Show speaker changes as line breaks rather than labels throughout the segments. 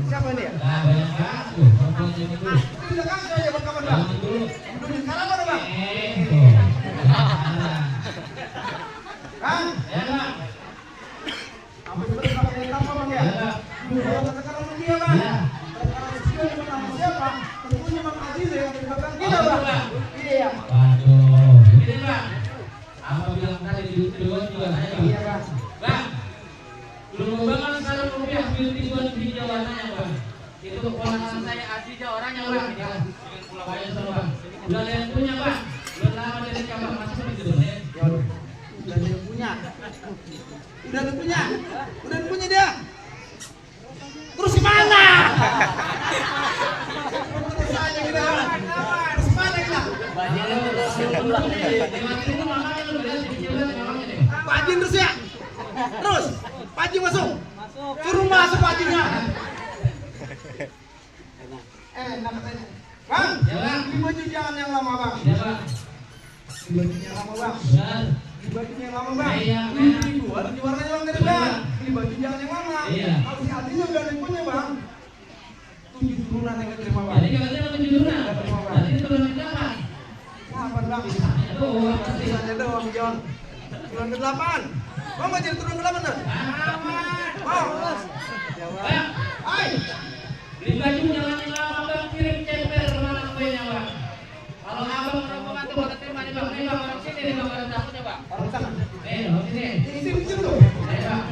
Siapa ini ya?
Itu keponakan saya Azija orangnya Bang. Dengan Pulau Bayan sama Bang. Udah ada yang punya Bang. Belum lama dari kamar masuk di dunia.
Udah ada yang punya. Udah ada punya. Udah ada punya dia. Terus gimana? Terus aja kita. Terus mana kita? Pak Haji terus ya. Terus Pak Haji masuk. Suruh masuk Pak Hajinya. Enak katanya. Bang,
ya Bang.
Beli baju jangan yang lama Bang.
Ya Bang.
Beli bajunya yang lama Bang.
Benar.
Beli bajunya yang lama Bang.
Iya,
Beli warnanya Bang dari Bang. Beli baju jangan yang lama.
Iya.
Kalau si Adinya udah ada yang punya Bang. 7 turunan yang keterima Bang.
Jadi katanya 7 turunan. Jadi itu turunan berapa?
8 Bang.
Doang pasti.
Sisanya doang John. Turunan ke-8. Bang mau jadi turunan ke-8 tuh? Mau.
Bang,
Hai.
beli baju jangan yang lama Bang, kirim ceper mana kuenya Bang. Kalau abang rombongan tuh bakal terima nih Bang. Nih Bang, orang sini nih Bang, orang takutnya Bang.
Orang sana.
Orang sini.
Sini tuh.
Ayo Bang.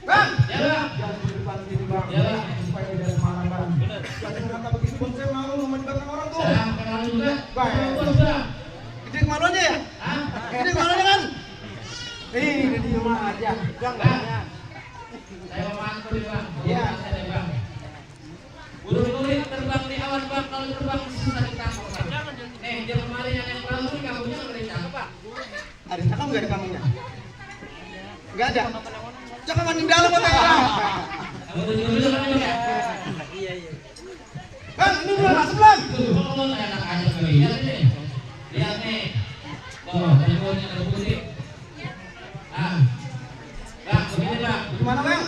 Bang.
Ya Bang.
Jangan di depan sini Bang.
Ya Bang.
Supaya tidak semangat Bang.
Bener.
Jangan kata begitu Bang, saya malu sama di belakang orang tuh.
Bang, kenal juga.
Bang.
Bos Bang.
Gede kemaluannya ya?
Hah?
Gede kemaluannya kan? Ini di rumah aja. Bang,
Bang. Saya mau mantu nih Bang.
Iya.
Saya nih Bang. Burung-burung terbang di awan Bang, kalau terbang susah ditangkap Bang. Dia kemarin yang lalu nih kamunya nggak ditangkap Pak.
ada cakap nggak di kamunya? Nggak ada. Cakap mandi dalam atau enggak?
Kamu tunjuk dulu kan ya?
Iya.
Bang, ini belum masuk belum?
Tuh, kok enak aja kali. Lihat ini. Lihat nih. Oh, teleponnya ada putih. Ah. Bang, begini Bang.
Gimana Bang?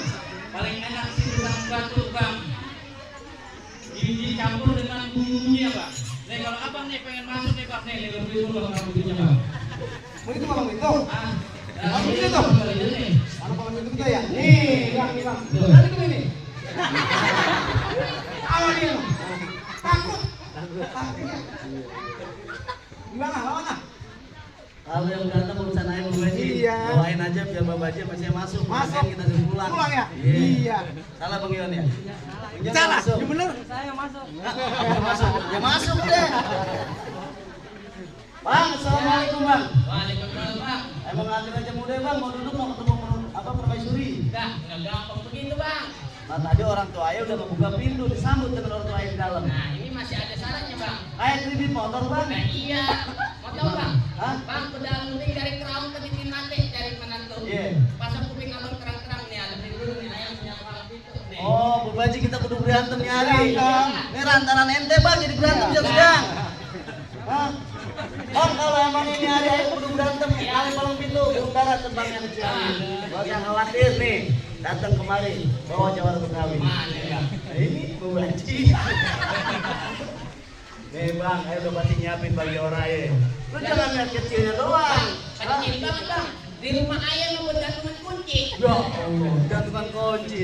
Paling enak sih pisang batu Bang. Dicampur dengan bumbunya Bang. Nih kalau abang nih pengen masuk nih Bang, nih lebih dulu Bang rambutnya Bang.
Mau itu malam itu?
Ah.
Malam itu
Ini
tuh?
nih.
Mana malam itu kita ya? Nih, Bang, nih Bang. Nanti ke sini. Awal dia. Takut. Takutnya. Gimana? Lawan ah?
Kalau yang berantem urusan ayam Bu Baji,
Iya.
bawain aja biar Mbak Baji pasti masuk.
Masuk.
Kemudian kita suruh pulang.
Pulang ya?
Iya.
Iya.
Salah Bang Iwan ya? Yang
Salah,
masuk.
ya bener.
Yang masuk. Ya masuk deh. Bang, assalamualaikum Bang.
Waalaikumsalam Bang.
Emang ngantin aja muda Bang, mau duduk mau ketemu permaisuri.
Dah, nggak gampang begitu Bang.
Nah tadi orang tua ayah udah membuka pintu, disambut dengan orang tua ayah di dalam.
Nah, ini masih ada syaratnya Bang.
Kayak tribit motor Bang.
Nah iya, mau tahu Bang?
Hah?
Bang, pedang penting dari kerawang ke titik mati, cari menantu.
Iya.
Pasang kuping abang terang-terang nih, ada dulu nih, ayam punya kepala pintu nih.
Oh, Bu Baji kita kudu berantem nyari.
Berantem.
Ini rantaran ente Bang, jadi berantem sedang. Hah? Bang, kalau emang ini hari ayah kudu berantem, kali palang pintu, burung dara terbangnya kecil. Gak usah khawatir nih, datang kemari, bawa jawara Betawi.
Mana ya?
Nah, ini Bu Baji. Nih Bang, ayo udah pasti nyiapin bagi orang ya. Lu jangan lihat kecilnya doang.
Kecil banget Bang. Di rumah ayah mau gantungan kunci.
Ya Allah, gantungan kunci.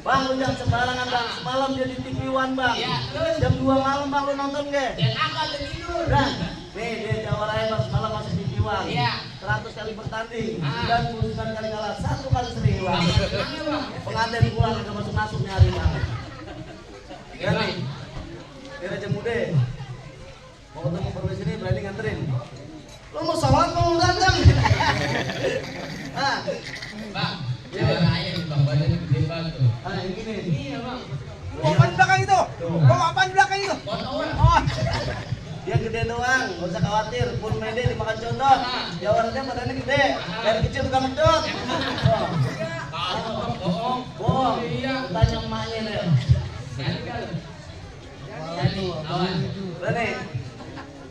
Bang, lu jangan sembarangan bang. Semalam dia di TV One bang.
Ya, terus?
Jam 2 malam bang, lu nonton gak?
Dan akal tidur.
Nah, nih dia Jawa Raya bang, semalam masuk TV One.
Iya.
100 kali bertanding,
Ah.
99 kali kalah, 1 kali seri bang.
Bang, bang.
Pengantin pulang agak masuk nih hari bang. Ya nih, dia Raja Muda. Mau ketemu perwis ini berani nganterin. Lu mau sholat mau datang? Ah,
Bang, juara ayah nih bang, badannya gede banget tuh.
yang gini.
Iya bang.
Bawa apaan belakang itu? Bawa apaan belakang itu?
Fotoan.
Oh,
Dia gede doang, gak usah khawatir. Pun mede dimakan condong. Jawabannya badannya gede. Dari kecil tukang medot. Oh.
Kalau bang bohong.
Bohong.
Iya.
Tanya emaknya deh.
Jadi kan. Jadi, awan.
Berani.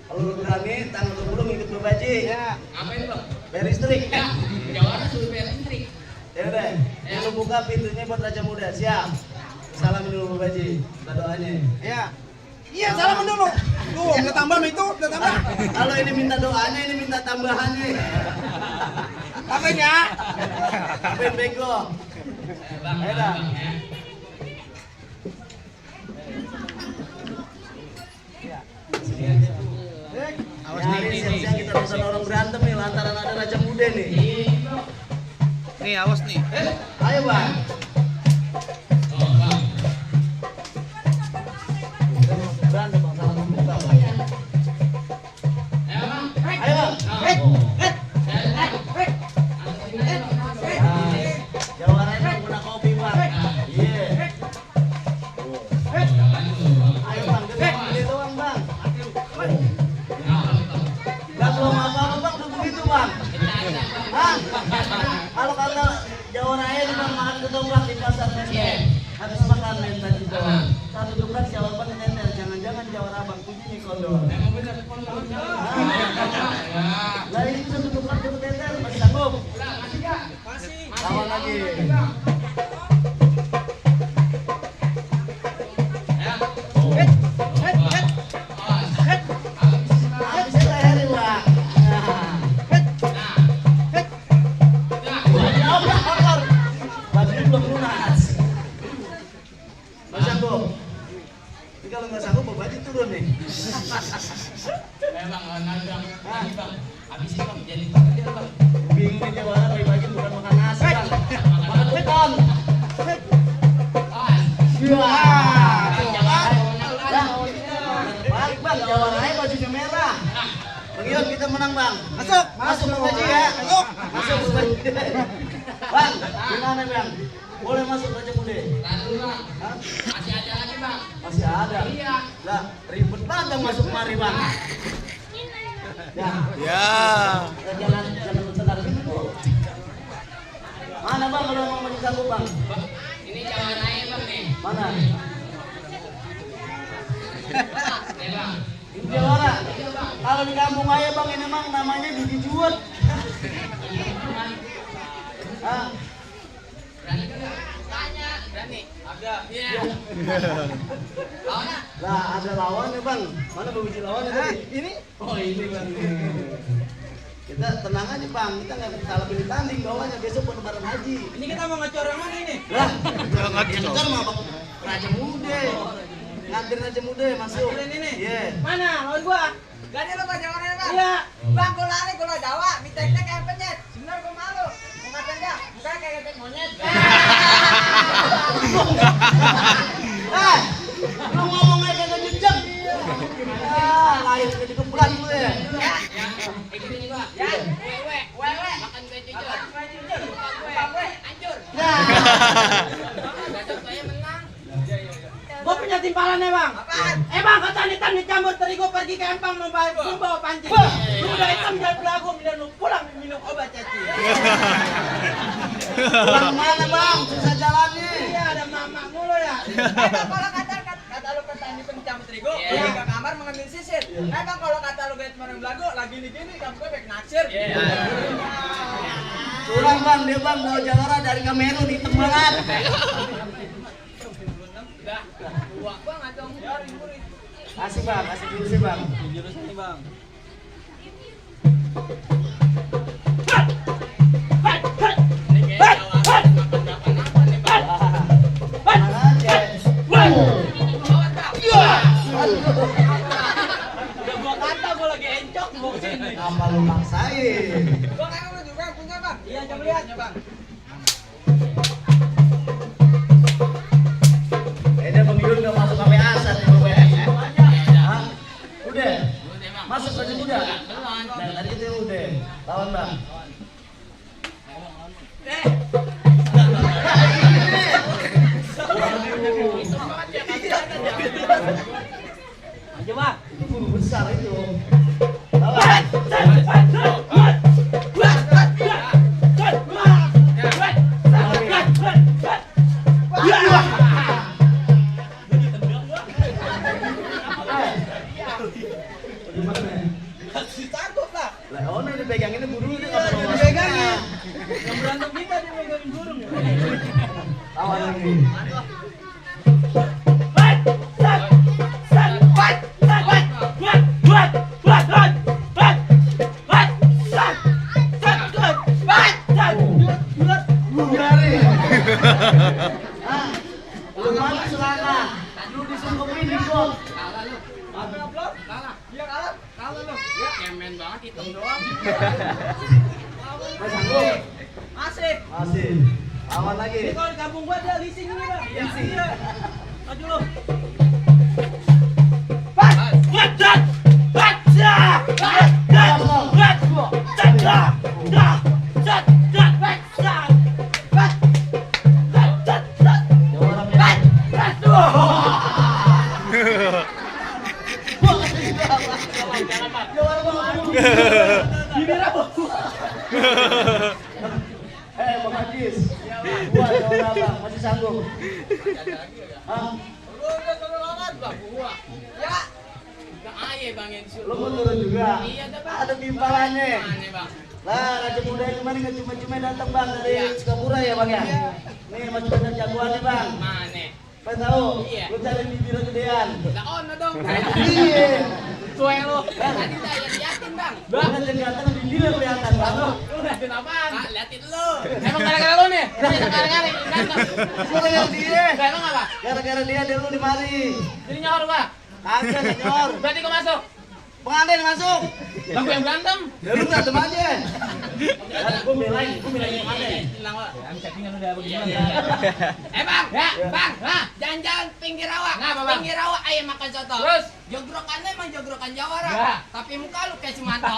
Kalau lu berani, tangan lu belum ikut bebaji.
ya.
Ngapain bang?
Bayar listrik.
Ya, jawara suruh bayar listrik.
Ya udah. Ini lu buka pintunya buat Raja Muda. Siap. Salamin dulu bebaji. Kita doanya.
Ya. Iya, salaman dulu. Tuh, udah tambah itu, udah tambah.
Kalau ini minta doanya, ini minta tambahannya.
Tambahin ya.
Tambahin bego.
Bang,
Ayo,
bang,
dah.
bang ya.
Awas
Ya,
nih,
ini
nih,
siang-siang kita nonton orang berantem nih lantaran ada Raja Muda nih.
nih, awas nih.
Ayo bang.
Oh, bang.
Berantem bang, salah membuka bang.
Ayo bang.
Ayo bang. Jawabannya bang guna kopi bang. Iya. Ayo bang, gede doang bang. Gak belum apa-apa bang, udah begitu bang. Hah? Kalau kata Jawa Raya di bang makan ketoprak di pasar Menteng. Habis makan Menteng di bawah. Satu ketoprak jawaban Menteng. Jangan-jangan Jawa Rabang punya kondor. Lah ini satu ketoprak dapat Menteng masih sanggup. Lawan lagi. Habis leher bang. Jauh bang kotor. Bajunya belum lunas. Mas sanggup. Ini kalau nggak sanggup baju turun nih.
Bang, habis itu bang, jadi pekerja bang.
Bingung nih Jawa Barat, baju bukan makan nasi bang. Makan beton.
Awas.
Balik bang, Jawa Raya bajunya merah. Bang Ion kita menang bang.
Masuk.
Masuk berbaju ya.
Masuk.
Masuk berbaju. Bang, gimana bang? Boleh masuk Raja Muda?
Tadi bang,
Hah?
masih ada lagi bang.
Masih ada.
Iya.
Lah, ribet banget bang masuk kemari bang. Ya.
Ya.
Jangan sebentar gitu. Mana bang kalau mau maju sanggup bang?
Bang, ini Jawa Raya bang nih.
Mana?
Nih bang.
Ini Jawara.
Iya bang.
Kalau di kampung ayah bang ini emang namanya Didi Juwet. Hah?
Berani kagak? Tanya. Berani. Ada. Iya. Lawan.
Lah ada lawannya bang. Mana biji lawannya tadi?
Ini
Oh ini bang. Kita tenang aja bang. Kita nggak salah pilih tanding. Bawahnya besok lebaran haji.
ini kita mau ngacor yang mana ini?
Lah, yang ngejar mah bang Raja Muda. Ngantir Raja Muda masuk.
Nganterin ini?
Iya.
Mana? Lawan gua.
Gak ada lo Pak Jawa Raya Bang?
Iya.
Bang, gue lari, gue Jawa, minta-minta kayak penyet. Sebenernya gue malu. Mau ngapain enggak? Mukanya kayak ketek monyet.
Eh, lu ngomong aja gak jejak. Ah, lahir jadi kepulauan lu ya.
Ya. Gini nih bang.
Ya,
Wewe. Makan gue jujur.
gue jujur.
Buka gue. Hancur.
Ya.
Besok saya menang.
Gua punya timpalannya bang.
Apaan?
Bang, kata hitam dicampur terigu pergi ke empang membawa pancing. Lu udah hitam jadi belagu, bila lu pulang minum obat caci.
Pulang mana bang? Susah jalannya.
Iya, ada mama mulu ya.
Bang, kalau kata lu petani pencampur terigu,
Iya.
pergi ke kamar mengambil sisir. Bang, kalau kata lu kayak teman belagu, lagi gini, kamu gue baik naksir.
Iya.
Curang bang, dia bang bawa Jawara dari Kamerun hitam banget.
Udah. Tua banget dong.
Kasih bang, kasih jurusnya bang.
Jurus ini bang.
Udah gua kata gua lagi encok mau kesini.
Apa lu maksain?
Bang, ayo lu juga punya bang. Iya coba lihat ya bang.
Kayaknya Bang Yun nggak masuk sampai asar nih Bang. Hah? Udah? Masuk aja udah? Nah, tadi itu udah. Lawan Bang.
Aja bang.
Itu guru besar itu. Lawan.
Takut lah.
Lah, oh ini dipegangin guru ini nggak perlu
Dipegangin. Yang berantem kita dia megangin burung ya.
Lawan lagi. Ah, lu mana selana? Lu disungkemin di gol.
Iya kalah. Kalah lu. Ya kemen banget hitam doang.
Mas sanggup?
Masih.
Masih. Lawan lagi.
Ini kalau di kampung gua ada leasing ini bang.
Leasing.
Iya. Maju lu.
Bang Ajis. Gua juara Bang, masih sanggup. Hah?
Lu udah turun lawan bang. Gua. Ya. Enggak aye bang yang disuruh.
Lu mau turun juga?
Iya dah bang.
Ada timbalannya.
Mana bang?
Lah, Raja Muda yang kemarin nggak cuma-cuma datang Bang dari Sukapura ya Bang ya? Nih masih banyak jagoan nih Bang.
Mana?
Kau tahu?
Iya.
Lu cari bibir gedean.
Lah ono dong.
Iya.
Suwe lu. Tadi saya liatin bang.
Bang, kelihatan bibirnya kelihatan Bang.
Lu liatin apaan? Ah, liatin lu. Emang gara-gara lu nih? Gara-gara
Gara-gara dia.
Emang apa?
Gara-gara dia lu di mari.
Jadi nyor gua.
Kagak senyor.
Berarti gua masuk.
Pengantin masuk.
Lah gua yang berantem.
Ya lu berantem aja. Gua belain pengantin.
Hilang gua. Ya, settingan udah begini. Bang, ya, Bang. Nah, jalan-jalan pinggir rawa. Pinggir rawa ayo makan soto. Terus jogrokannya emang jogrokan Jawara. Tapi muka lu kayak Sumanto.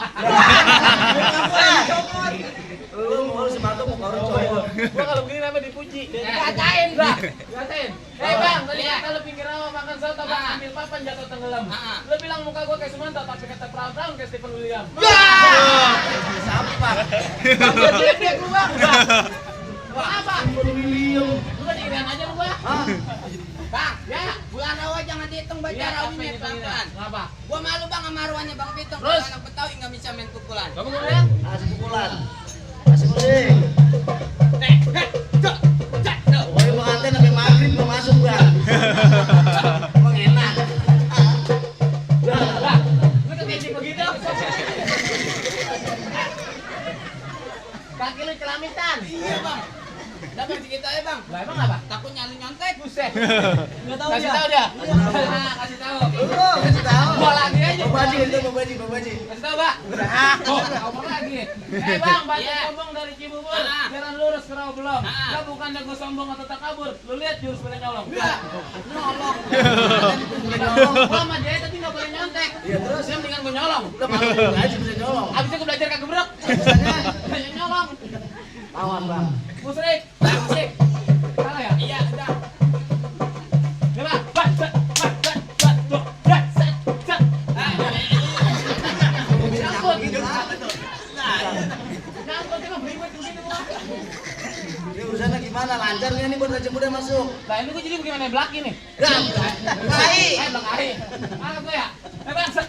Lu mau Sumanto mau orang cowok.
Gua kalau begini namanya dipuji. Dikatain, Bang. Dikatain. Bang, tadi kata lu pinggir rawa makan soto, Bang, ambil papan jatuh tenggelam. Lu bilang muka gua kayak Sumanto, tapi kata perawan kayak Stephen William.
Sampah.
Bang, dia lu, Bang. Bang apa?
William.
Lu kan irian aja lu, Bang.
Hah?
Bang, ya, bulan rawa jangan dihitung baca
Iya,
rawinya pelan-pelan.
Kenapa?
Gua malu bang sama arwahnya Bang Pitung.
Terus?
Anak Betawi nggak bisa main pukulan.
Kamu mau lihat?
Nasi pukulan. Nasi kuning. Pokoknya pengantin sampai maghrib mau masuk Bang. Emang enak.
Lah, lu tuh kayak begitu. Kaki lu celamitan.
Iya bang. Dapat segitu aja bang.
Lah emang apa?
Takut nyali nyontek.
Buset.
Nggak tahu
Kasih
dia.
tahu dia.
Iya.
Nah, kasih tahu.
Lu kasih tahu.
Gua lagi aja.
Babaji itu babaji.
Kasih tahu, Pak. Oh, ngomong lagi. Bang, bantu
Iya.
sombong dari Cibubur.
Ah.
Jalan lurus ke Rawabelong.
Ah.
Lah bukan gue sombong atau tak kabur. Lu lihat jurus pada nyolong.
Enggak. Nolong.
Gua sama dia tapi enggak boleh nyontek.
Iya, terus?
Dia mendingan gua nyolong.
Lu malu aja bisa nyolong.
Abisnya gua belajar kagak gebrek.
Bisanya
Banyak nyolong.
lawan Bang.
Musrik. Musrik. Salah ya?
Iya udah.
Ya, Bang. Bat. Tuh. Set. Nyangkut.
Gitu lah.
Nyangkut emang beribet begitu gua.
Ini urusannya gimana? Lancar nggak nih buat Raja Muda masuk?
Lah ini gua jadi bagaimana belaki nih?
Baik.
Belaki. Angkat gua ya. Bang. Set.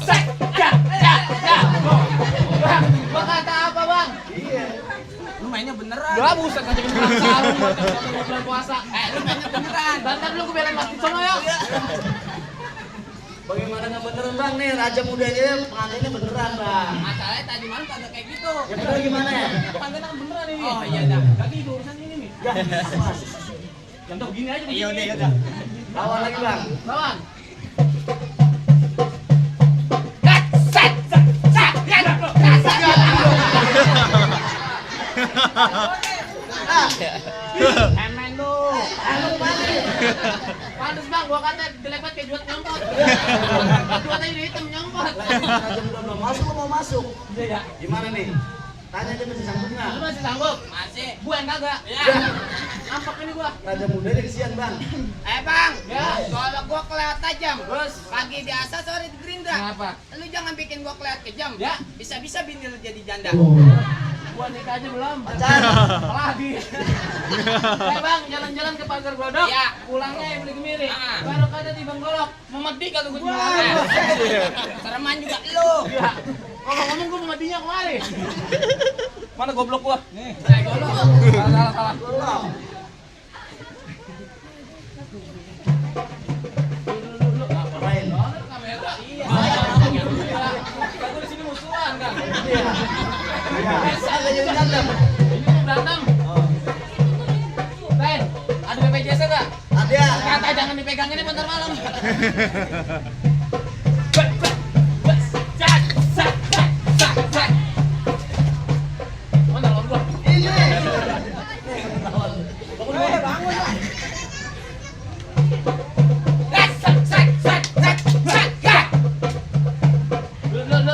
Set. Ya. Bang, gua kata apa, Bang?
Iya.
Lu mainnya beneran.
Gua buset aja beneran sarung buat bulan puasa.
Lu mainnya beneran.
Bentar dulu gua belain Mas sono ya.
Bagaimana nggak beneran Bang nih? Raja Mudanya pengantinnya beneran Bang.
Masalahnya tadi malam kagak kayak gitu.
Ya bener gimana ya?
Panggil kan beneran ini.
Oh iya dah.
Kaki itu urusan ini nih.
Ya, apa?
Contoh gini aja.
Iya udah.
Lawan lagi bang.
Lawan. Emen lu. Pantes bang, gua kata jelek banget kayak juat nyongkot. Gua tadi hitam nyongkot.
Jam 12 masuk lo mau masuk.
Iya.
Gimana nih? Tanya dia masih sanggup
Lu
nggak?
masih sanggup? Masih. Gua yang kagak. Ya. Nampak ini gua.
Raja mudanya kesian bang.
Bang, ya. Kalau gua kelewat tajam, terus pagi di asa, sore di Gerindra. Kenapa? Lu jangan bikin gua kelewat kejam. Ya. Bisa-bisa bini lu jadi janda. Gua nikah aja belum.
Pacar.
Lagi. Bang, jalan-jalan ke pagar Glodok. Ya. Pulangnya yang beli kemiri. Baru kada di Bang Golok. Memedi kalau gua jualan. Sereman juga lu. Iya. Ngomong-ngomong gua memedinya kemari. Mana goblok gua? Nih. Golok. Salah.
Belum. Ngapain?
Kamera. Iya. Aku di sini musuhan kan.
Iya. Bisa aja jadi janda.
Ini mau berantem. Ben, ada BPJS enggak?
Ada.
Kata jangan dipegang ini bentar malam. Mana lawan gua?
Ini.
Bangun.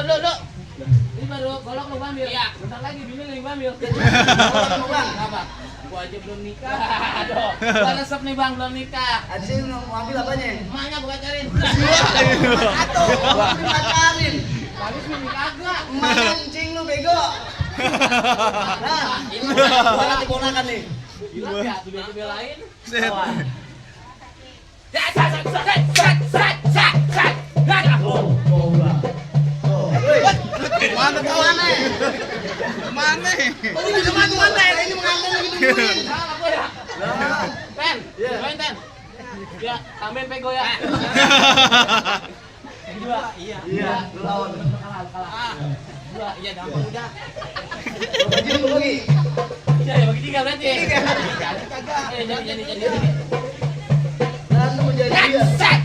Lu. Ini baru golok lu ambil. Iya. Bentar lagi bini lu yang ambil. Apa? Gua aja belum nikah. Aduh. Gua resep nih Bang, belum nikah.
Di sini mau ambil apanya?
Emaknya gua pacarin.
Satu. Pacarin.
Bagus nih kagak.
Mana kencing lu bego? Nah, ini gua nanti ponakan nih.
Gila ya, tuh dia belain.
Lawan.
Mana kau aneh? Mana? Oh ini mana? Ini mengantar lagi tungguin.
Salah gua ya.
Lah.
Ten,
Iya.
join Ten. Ya, tambahin pego ya. Dua, iya.
Iya, lu lawan.
Kalah. Dua, iya gampang udah.
Bagi lu bagi.
Iya, ya bagi tiga berarti. Tiga. Kagak. Jadi.
Dan lu menjadi dia.
Set.